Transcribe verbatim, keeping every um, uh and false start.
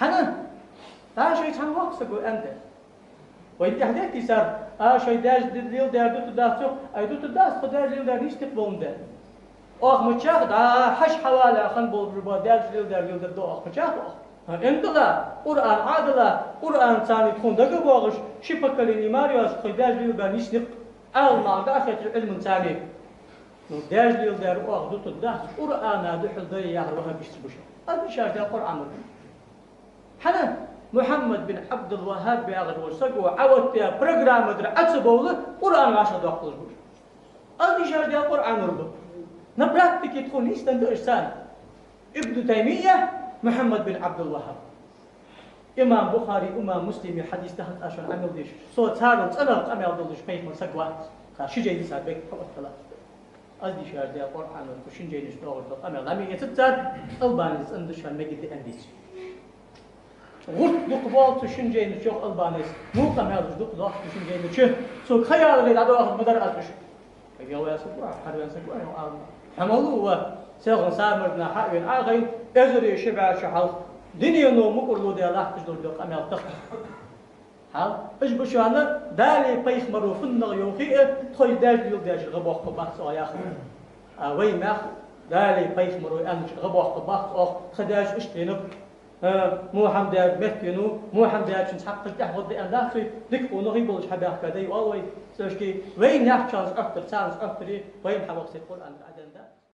ХӀана? ДӀа шоай цхьан воккха саго аьннад. Вайна тӀехьа деттий цар, а, шоай даьша леладаьр дутаргдац йоах, ай дутаргдац, тхо даьша леладаьр нийса никъ боландаь. Оаха мичахьа дӀа хьажа хьавале хинна болаш ба, даьша леладаьр леладергда оаха мичахьа оаха. ХӀа, Ӏилма дилла, Къуръан Ӏодилла, Къуръан царна тхона дагабоагӀаш, ши поколени мара йоацаш тхоай даьша леладаьр нийса никъ, Ӏаламнаха дӀа а хеташ Ӏилманца царна. Ну, даьша леладаьр оаха дутаргдац, Къуръана духьал да яхар ваххабисташ ба уж. Аз дийшача даь Къуръан ва. ХӀана? Мухьаммад бин Ӏабдул-ВаххӀаб яхаш волча саго Ӏооттаяь программа дар Ӏо ца бовла, Къуръан вӀашагӀдоаккхалуш ба уж. Аз дийшача даь Къуръан ва. На практике тхона нийсденна да уж царна. Ибн Таймийя, Мухьаммад бин Ӏабдул-ВаххӀаб. Имам Бухари, имам Муслима хьадис да хӀанз аз шоана Ӏамал деш. Со царел цӀенагӀа къамаьл долаш пайхамар саг вац. Цар ши жайна цар бекхам хьаоттала. Аз дийшача даь Къуръан ва, цу шин жайнаш доагӀаш дола къамаьл. Ӏамал эцац цар, Албанис цӀенда шоана мегаргда аьнна дийцача. ГӀурт дукха боал цу шин жайна чу, йоах Албанис. Муха къамаьлаш дукха доагӀа цу шин жайна чу. Цу кхаялара дӀадоахаш ма дар аз уж. Кхаялара саг ва, хьарвен саг ва, йоах Албанис. Хьамал ва, селхан самарна хьа а вена Ӏохайна, эзари ши бӀаь шу хьалха дунено мукӀарло даь латташ долаш дола къамаьл тахка. Хьал, уж ба шоана Далеи пайхамаро фуннагӀа йоахе а, тхоай даьша леладаьчар гӀа боаккхаргбац оаха яхар. А вай мах Далеи пайхамаро аьнначар гӀа боаккхаргбац оаха, тха даьша иштта енаб, а, во хӀама даьр меттаенав, во хӀама даьчунца хьакхаш тӀехьа гӀоргда аьнна дац вай, дика къонахий болаш хьабаьхка дай оал вай. Цу шки вай наьхачунца Ӏоттар, царца Ӏоттари, вайна хьавахсар Къуръан аьнна да.